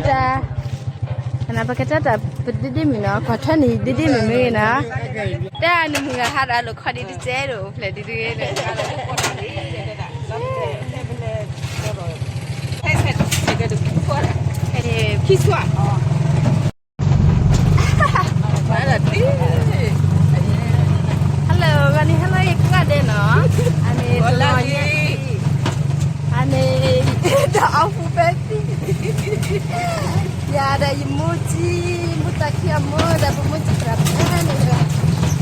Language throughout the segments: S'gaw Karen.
တၢ်, နပကတၢ်တၢ်ပဒ့ဒ့မုၣ်နီၤ, ကွၢ်ထွဲန့ၣ်ဒ့ဒ့မုၣ်မ့ၢ်ဂ့ၤနီၤ, တၢ်နမုၣ်ဂၤဟးဒီးလိာ်ခီဒံးတစဲးဒီး အိၣ်ဖျဲၣ်ဒံးတဂ့ၤဒီး Hello, ဂၤန့ၣ် hello ယကဒဲးနီၤ, အန့ၣ်တလီၤညါ, အန့ၣ် ဒီးအီၣ်ဖူဖဲသံ, ယၤဒီးယမိၢ်ကံ, မိၢ်သးခုအမိၢ်ဒီး ပမိၢ်ကံသရၣ်ဖဲန့ၣ်,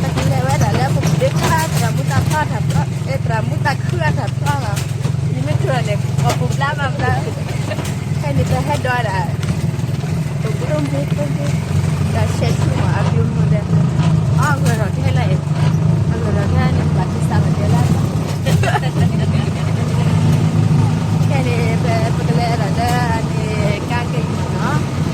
ပကလဲၤဝဲဒၣ်လၢပပူၤဒ့ခွါ သရၣ်မူတၢ်ဖျီတၢ်ဖျီ, သရၣ်မူတၢ်ခုအတၢ်ဖျီလီၤ, ယမ့ၢ်ထုးလီၤန့ၣ် ပပူၤဘျါဘၣ်ဘျါ, ဖဲန့ၣ်ပဟဲဒီးဒၣ် ပကရၢမိၢ်ဖိ, တၢ်ဆဲးဆူမး အပျိမိၢ်ဒီး, အဂၢၢ်ထီၣ်ထဲလၢ, အဂၢၢ်ထီၣ်ထဲန့ၣ် ပဘၣ်တ့စးဘၣ်တဲလၢ, ခဲန့ၣ် ပကလဲၤဒၣ်လၢန့ၣ် ကါက့ၤနီၤ, တၢ် ယ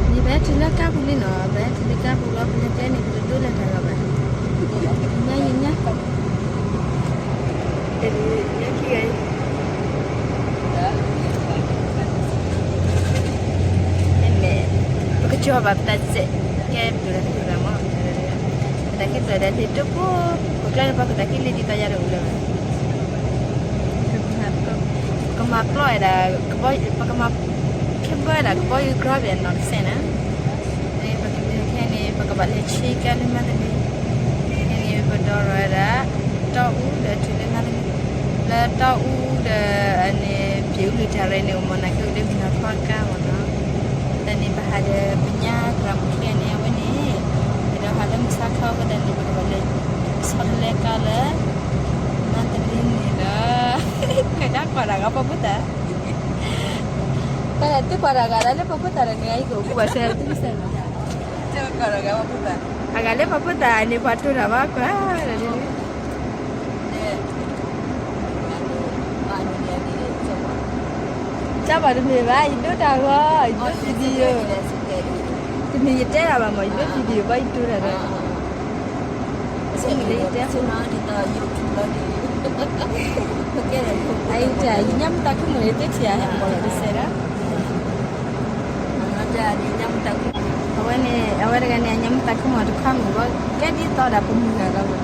ပဟဲတုၤလၢကါပူၤလံနီၤ, ပဟဲတုၤလၢကါပူၤလံနီၤ, ပဟဲတုၤလၢကါပူၤလီၤ ပဟဲကဲန့ၣ် ပတဒိလၢတၢ်ဂီၤဘၣ်, ညါယညါ, ပကစီၤဘၣ်ပတၢ်စဲး, ကဲပျိၢ်တၢ်ခံပျိၢ်တၢ်မး, ပတၢ်ခံပျိၢ်တၢ်န့ၣ် တၢ်ဖိ, ပကျဲန့ၣ် ပှၤကတၢ်ခံလံဒ်သိးယၤတအိၣ်လၢၤဘၣ် ကမၤပျီဝဲဒၣ်, ပကမၤ, ခဲဘၢဝဲဒၣ်ကဘီယူၤကြီဘၣ်နီတစဲးန့ၣ်, ပကလဲၤခဲန့ၣ် ပကဘၣ်လဲၤဆ့ကၤလၢမၤတလ့, ခဲန့ၣ် ပဒိးထီၣ်ဝဲဒၣ် တီအူဒီးတုၤလၢမၤတလ့, လၢတီအူဒီးန့ၣ် ပျဲၢ်အူလုၢ်တၢ်ရဲၣ်န့ၣ် အိၣ်မးနၤက့ၤအိၣ်လၢမုၢ်နၤခီကါမးနီၤ, တၢ်န့ၣ် ပဟးဒီးပညါသရၣ်မုၣ်ခံဂၤန့ၣ် အဝဲန့ၣ်, ဒီးဟးလၢမုၢ်ဆါခီအဃိသတးန့ၣ် ပကဘၣ်လဲၤ ဆီတလဲကါလၢ မၤတလ့န့ၣ်ဒီး, ကဲဒၣ်ကွၢ်တၢ်ဂၤပှၤဖိသၣ်, တၢ်သုကွၢ်တၢ်ဂၤလၢပှၤဖိသၣ်ဒီးန့ၣ် အံၤကအိၣ်ကူဘၣ်ဆၢသုကစၢ်, အဂၤလၢပှၤဖိသၣ်န့ၣ် ပှၤတိၢ်တၢ်ဘၣ်ကွၢ်, တၢ်ဘၣ်တမ့ၢ်ဘၣ် ယဒိတၢ်ဂီၤ ယဒိ video, တမ့ၢ်ယတဲတၢ်ဘၣ်မး ယဒိ video ဘၣ်ယတိၢ်တၢ်ဒီး, အံၤတၢ် ယညါမတၤခုမုၣ်န့ၣ် သ့ထံၣ်ဧါ ဟဲပိာ်လီၤတစဲးဒီး, အဝဲန့ၣ် အဝဲတဂၤန့ၣ် အညါမတၤခုမုၣ်တခွါမုၣ်ဘၣ် ကဲဒ်သိးဒၣ်ပမုၢ်ဂၤလီၤမး,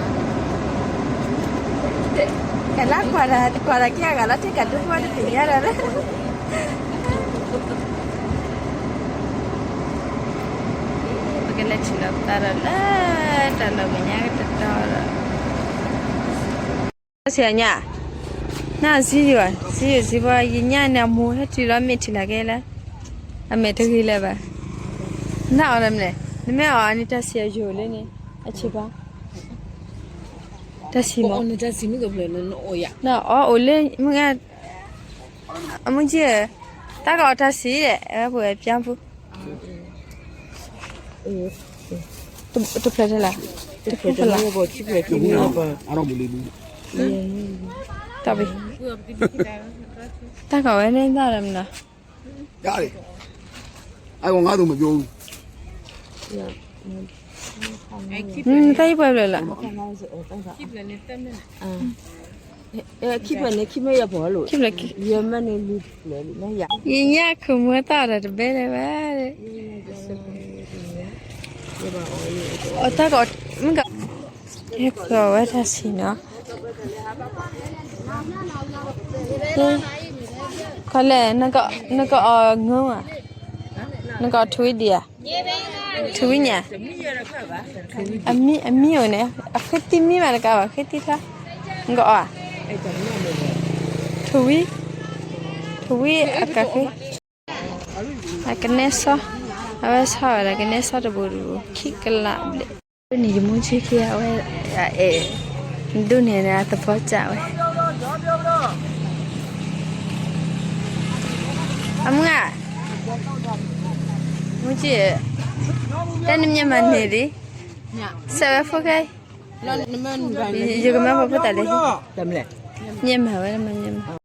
ကလါကွၢ်တၢ် ကွၢ်တၢ်ခံဂၤလီၤ တကးဒိၣ်ဘၣ်တသ့ၣ်ညါဒီးလၢ ပကလဲၤထံၣ်လိာ်ပသးဒီးလၢ တၢ်လီၢ်မဲာ်ညါကတတီၤဒီး, ဆံးညါ, နစံယိာ်, စံယိာ်စံးဘၣ် ယညါန့ၣ် အမိၢ်ဟဲတုၤလီၤ မ့ၢ်ထံၣ်လၢကဲလၢ, အမဲာ်တဂ့ၤလၢၤဘၣ်, နအီၣ်ဒီးမနုၤလဲၣ်, နမ့ၢ်အီၣ်န့ၣ်တၢ်ဆံးအယိာ်လၢန့ၣ်, အဆံးဘၣ်, တၢ်ဆံးမး, နအီၣ်အိၣ်လၢမုၢ်ဂၤ အမုၢ်က့, တၢ်ကအီၣ်တၢ်ဆံး, အဝဲပှဲၤပျါပူၤ, တဖျၢၣ်ထဲလဲၣ်, တဖျၢၣ်ထဲလဲၣ်, တၢ်ဘ့ၣ်, တၢ်ကီဝဲန့ၣ်တၢ်လၢမနုၤ, အဂၤငါးသို့မပြောဘူး, တၢ်အံၤပှဲၤဖျၢၣ်လဲၣ်, ခံဖျၢၣ်န့ၣ် ခံမ့ၢ်ယၤပှၤလိာ်, ခံဖျၢၣ်, ယဲမ့ၢ်န့ၣ် လွံၢ်ဖျၢၣ်လံ, ယညါခူၣ်မူအသၣ်ဒီးတဘဲလၢၤဘၣ်, အတၢ်ကီ, ဟဲဖျိးဝဲတၢ်ဆံးနီၤ, ခီလဲၣ်, နကအီၣ်ငၢၢ်ဧါ, နကအီၣ်ထူဝံဒံးဧါ, ထူဝံညါ, အမံအိၣ်န့ၣ် အဃ့သံမံဘၣ်တကးဘၣ် ဃ့သံထါ, နကအီၣ်ဧါ, ထူဝံ, ထူဝံအကဃ့ အကနဲစီ, အဝဲဆီဝဲဒၣ်ကနဲစီတဘိတဘိ ခံကလးဘျဲၣ်. ဒ်န့ၣ်ယမူဆ့ခံအဝဲ, အဲၣ်, ဒ်န့ၣ်န့ၣ်အသဖီစၢ်ဝဲ, အမုၢ်ဧၢ, မူဆ့, တၢ်နမ့ၢ်မၤန့ၢ်ဒံး, စဲးဝဲဖိခဲ, ယကမၢဖိဖိတၢ်လဲၣ်, မ့ၢ်မၤဝဲမၤမ့ၢ်မၤ.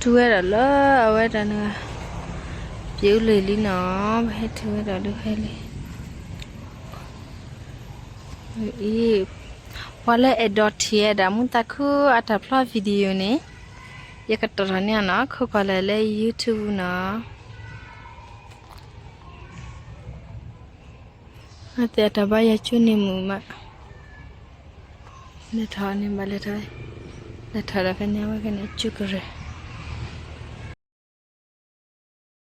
ထူဝဲဒၣ်လၢအဝဲဒၣ်န့ၣ် ပျံၤအူလံၤလံနီၤ, ပဟဲထူဝဲဒၣ်ဒုးဖဲလံ အံၤ, ပှၤလၢအဲၣ်ဒိးထံၣ်ဝဲဒၣ်မူသးခုအတၢ်ဖျီ video န့ၣ်, ယကတီၢ်ထီၣ်န့ၢ်အီၤနီၤ, ခိးကွၢ်လၢ YouTube နီၤ. အသ့ၣ်အတၢ်ဘါယွၤကၠိန့ၣ်မုာ်မး, လဲၤထီၣ်န့ၣ်ဘၣ်လဲၤထီၣ်, လဲၤထီၣ်ဒီးဖဲန့ၣ် အဝဲဖဲန့ၣ် ကၠူကရၢၢ်